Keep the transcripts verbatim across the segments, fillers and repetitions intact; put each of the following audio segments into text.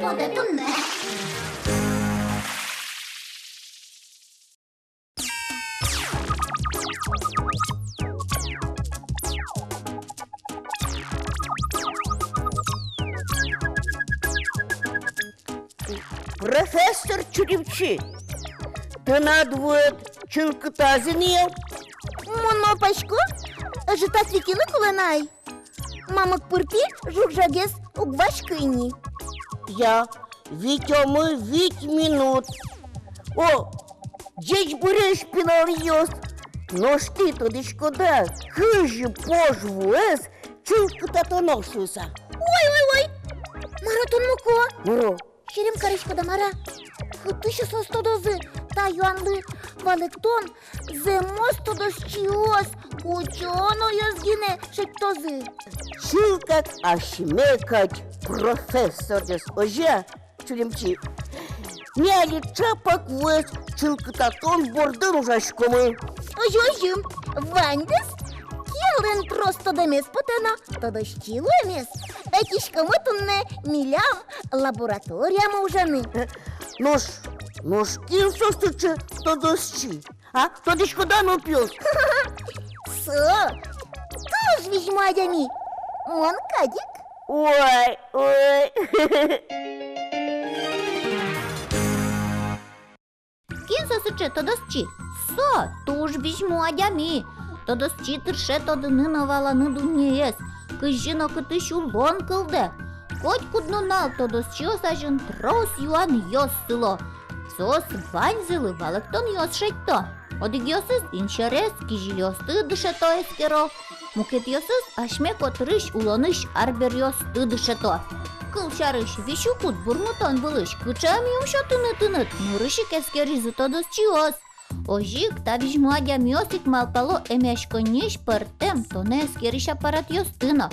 Тодэ туннэ. Профессор Чуримчи, тынад вуэд чылкытаз ини-а? Мон малпасько, ӧжытаз витьылы кулэ на ай. Мамык пырпи жуг-жагез уг васькы ини. Я, витёмы вить минут. О, ӟечбуресь, пиналъёс! Нош тӥ тодӥськоды-а, кызьы пож вуэз чылкытатоно шуыса? Ой, ой, ой! Мар-о тон, Муко? Мар-о? Серем кариськод-а, мар-а? Кытысь соос тодозы та юанлы валэктон? Зэмос тодосчиос, учёнойёс гинэ шедьтозы. Чылкак асьме кадь профессоръёс, озьы-а, Чуримчи? Ми али чапак вуэз чылкытатон бордын ужаськомы. Озьы, озьы. Ваньдэс, киялэн трос тодэмез потэ но, тодосчи луэмез, ӧтиськомы туннэ милям лабораториямы ужаны. Нош, нош кин со сыӵе тодосчи? А, тодӥськоды-а, нылпиос? Со туж визьмо адями. Мон кадь ик. Ой, ой. Кин со сыӵе тодосчи? Со туж визьмо адями. Тодосчи тырше тодыны но валаны дуннеез, кызьы но кытысь улон кылдэ. Котькуд нунал тодосчиос азьын трос юанъёс сыло. Соос ваньзылы валэктонъёс шедьто. Одӥгъёсыз инсьӧрез, кизилиосты дышето, эскеро, мукетъёсыз асьме котырысь улонысь арбериосты дышето. Кылсярысь, висюкуд бурмытон вылысь кыӵе ӧм-юм сётыны тыныд, нырысь ик эскеризы тодосчиос. Озьы ик та визьмо адямиос ик малпало эмъяськонниысь пӧртэм, тонэ эскерись аппаратъёсты но.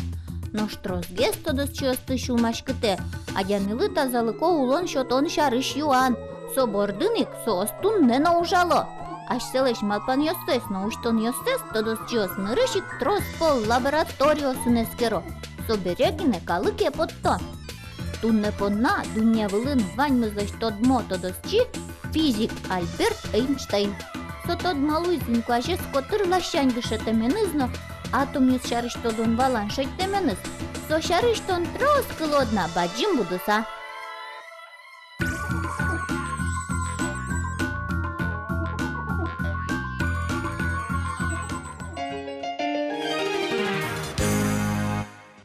Нош тросгес тодосчиосты сюлмаськытэ адямилы тазалыко улон сётон сярысь юан. Со бордын ик соос туннэ но ужало. Асьсэлэсь малпанъёссэс но усьтонъёссэс тодосчиос нырысь ик трос пол лабораториосын эскеро, собере гинэ калыке потто. Туннэ понна дунне вылын ваньмызлэсь тодмо тодосчи — физик Альберт Эйнштейн. Со тодмо луиз инкуазез котыр ласянь дышетэменыз но, атомъёс сярысь тодон-валан шедьтэменыз. Со сярысь тон трос кылод на бадӟым будыса.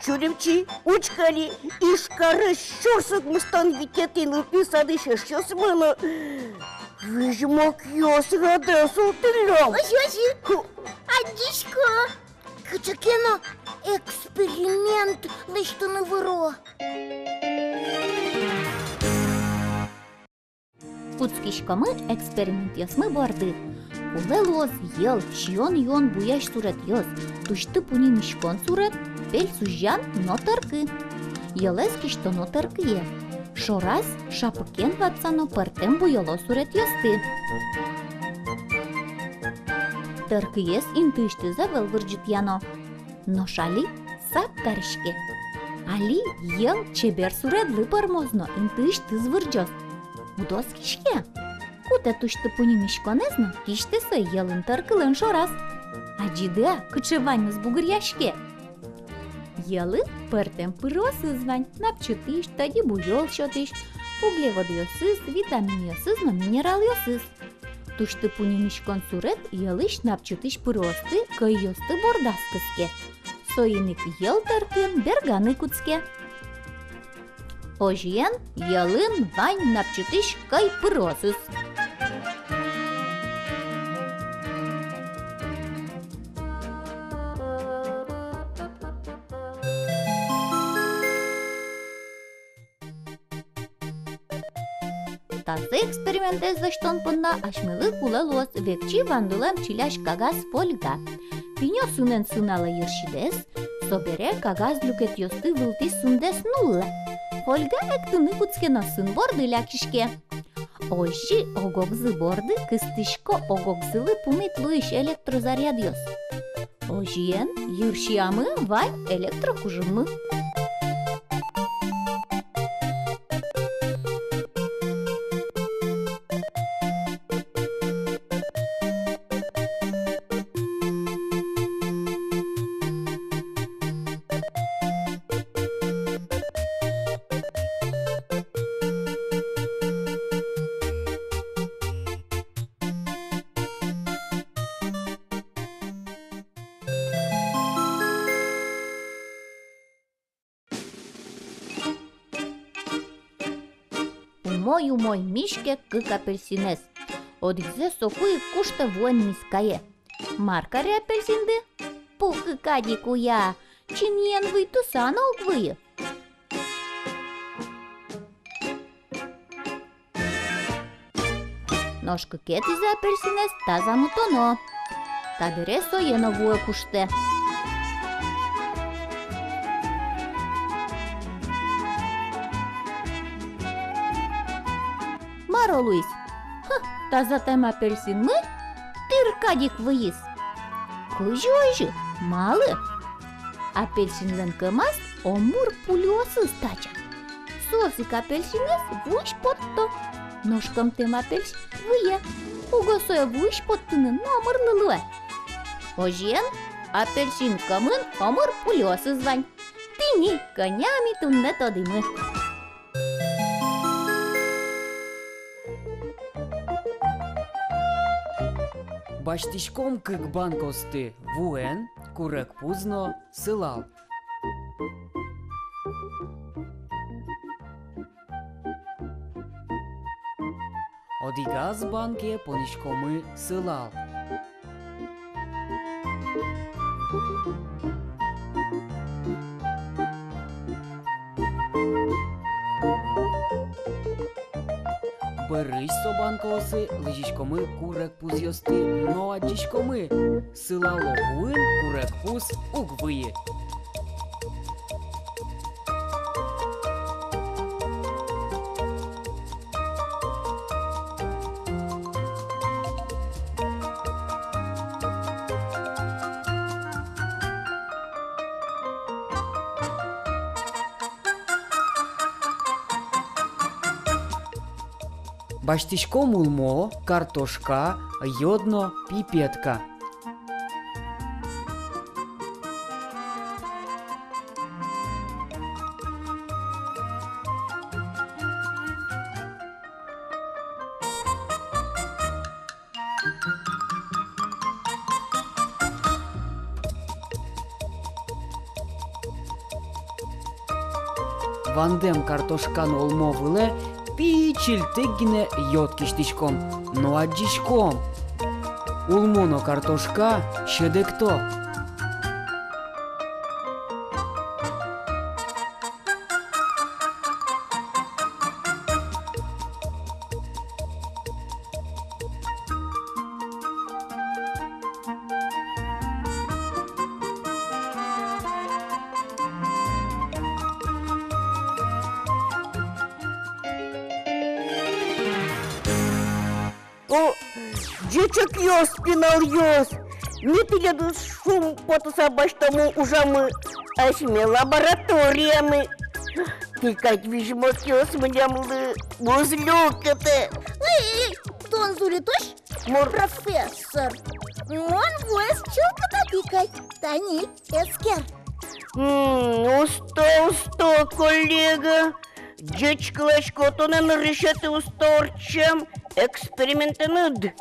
Чуримчи, учкы али, Ижкарысь сюрс укмыстон витетӥ нылпи садысь эшъёсмы но визьмо киос гадэ султӥллям. Озьы, озьы. Ху. Адӟисько, кыӵе ке но эксперимент лэсьтыны выро. Кутскиськомы экспериментъёсмы борды. Кулэ луоз йӧл, сиён-юон буёзь суредъёс, тусьты пуньы миськон суред, пель сузян но тэркы. Йӧлэз кисьтоно тэркые. Шораз шапыкен ватсано пӧртэм буёло суредъёсты. Тэркыез интыысьтыз ӧвӧл вырӟытъяно. Нош али сад кариське. Али йӧл чебер суредлы пӧрмоз но интыысьтыз вырӟоз. Уд оскиське? Кутэ тусьты пуньы миськонэз но кисьтэ сое йӧлын тэркылэн шораз. Адӟиды-а, кыӵе ваньмыз бугыръяське? Йӧлын пӧртэм пырыосыз вань: напчытӥсь, тӧдьы буёл сётӥсь, углеводъёсыз, витаминъёсыз но минералъёсыз. Тусьты пуньы миськон суред йӧлысь напчытӥсь пырыосты, кӧйёсты бордаз кыске. Соин ик йӧл тэркын берганы кутске. Озьыен, йӧлын вань напчытӥсь кӧй пырыосыз. Тазэ экспериментэз лэсьтон понна асьмелы кулэ луоз векчи вандылэм чилясь кагаз фольга. Пиньё сынэн сыналэ йырсидэс, собере кагаз люкетъёсты вылтӥ сындэс нуллэ. Фольга эктыны кутске но сын борды лякиське. Озьы ог-огзы борды кыстӥсько ог-огзылы пумит луись электрозарядъёс. Озьыен, йырсиямы вань электрокужыммы. умой-умой миське кык апельсинэз. Одӥгзэ соку ик куштэ вуэн мискае. Мар каре апельсинды? Пукы кадь ик уя, чиньыен выйтыса но уг выйы. Нош кыкетӥзэ апельсинэз таза мытоно. Табере сое но вуэ куштэ. Мар-о луиз? Хы, тазатэм апельсинмы тыр кадь ик выйиз. Кызьы озьы? Малы? Апельсинлэн кӧмаз омыр пульыосыз тача. Соос ик апельсинэз вуысь потто. Нош кӧмтэм апельсин выйе. Уго сое вуысь поттыны номырлы луэ. Озьыен, апельсин кӧмын омыр пульыосыз вань. Тӥни кӧня ми туннэ тодӥмы. Басьтӥськом кык банкаосты вуэн, курегпуз но сылал. Одӥгаз банкае понӥськомы сылал. Бӧрысь со банкаосы лэзиськомы курегпузъёсты но адӟиськомы. Сылало вуын курегпуз уг выйы. Басьтӥськом улмо, картошка, йод но пипетка. Вандэм картошка но улмо вылэ пичильтык гинэ йод кисьтӥськом но адӟиськом. Улмо но картошка сьӧдэкто. О, ӟечокъёс, пиналъёс! Ми тӥледыз шумпотыса басьтомы ужамы, асьме лабораториямы. Тӥ кадь визьмокъёс милемлы уз люкетэ. Эй, эй, эй, тон зулитозь? Мур. Профессор, мон вуэз чылкытатӥ кадь, тани эскер. М, усто, усто, коллега. Ӟечкыласько тонэ нырысетӥ усто ортчем экспериментэныд.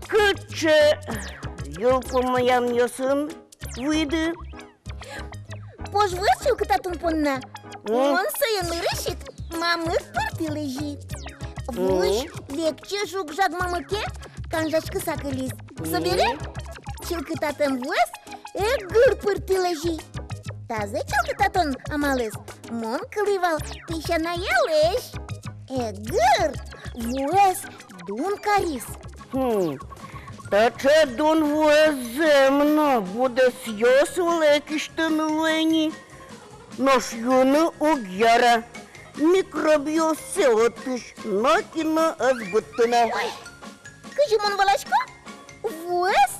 Кыӵе йылпумъянъёсын вуиды? Пож вуэз чылкытатон понна. М. Мон сое нырысь ик мамык пыртӥ лэзи. Вуысь векчи жуг-жаг мамыке канжаськыса кылиз. М. Собере чылкытатэм вуэз эгыр пыртӥ лэзи. Тазэ чылкытатон амалэз мон кылӥ вал песянаелэсь. Эгыр вуэз дун кариз. Хм, таӵе дун вуэзэм но быдэсъёс вылэ кисьтыны луэ ни. Нош юыны уг яра. Микробъёссэ отысь нокин но ӧз быдты на. Ой, кызьы мон валасько, вуэз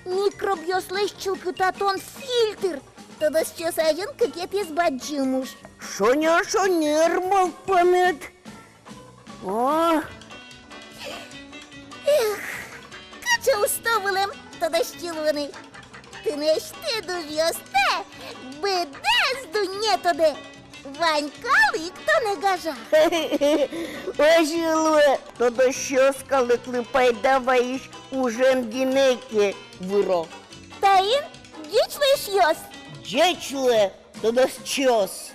микробъёслэсь чылкытатон фильтр. Тодосчиос азьын кыкетӥез бадӟым уж. Шонер-шонер малпанэд. О! Эх, кыӵе усто вылэм тодосчи луыны. Тынэсьтыд ужъёстэ быдэс дунне тодэ. Вань калык тонэ гажа. Озьы луэ, тодосчиос калыклы пайда вайись ужен гинэ ик выро. Таин ӟеч луэ, эшъёс! Ӟеч луэ, тодосчиос!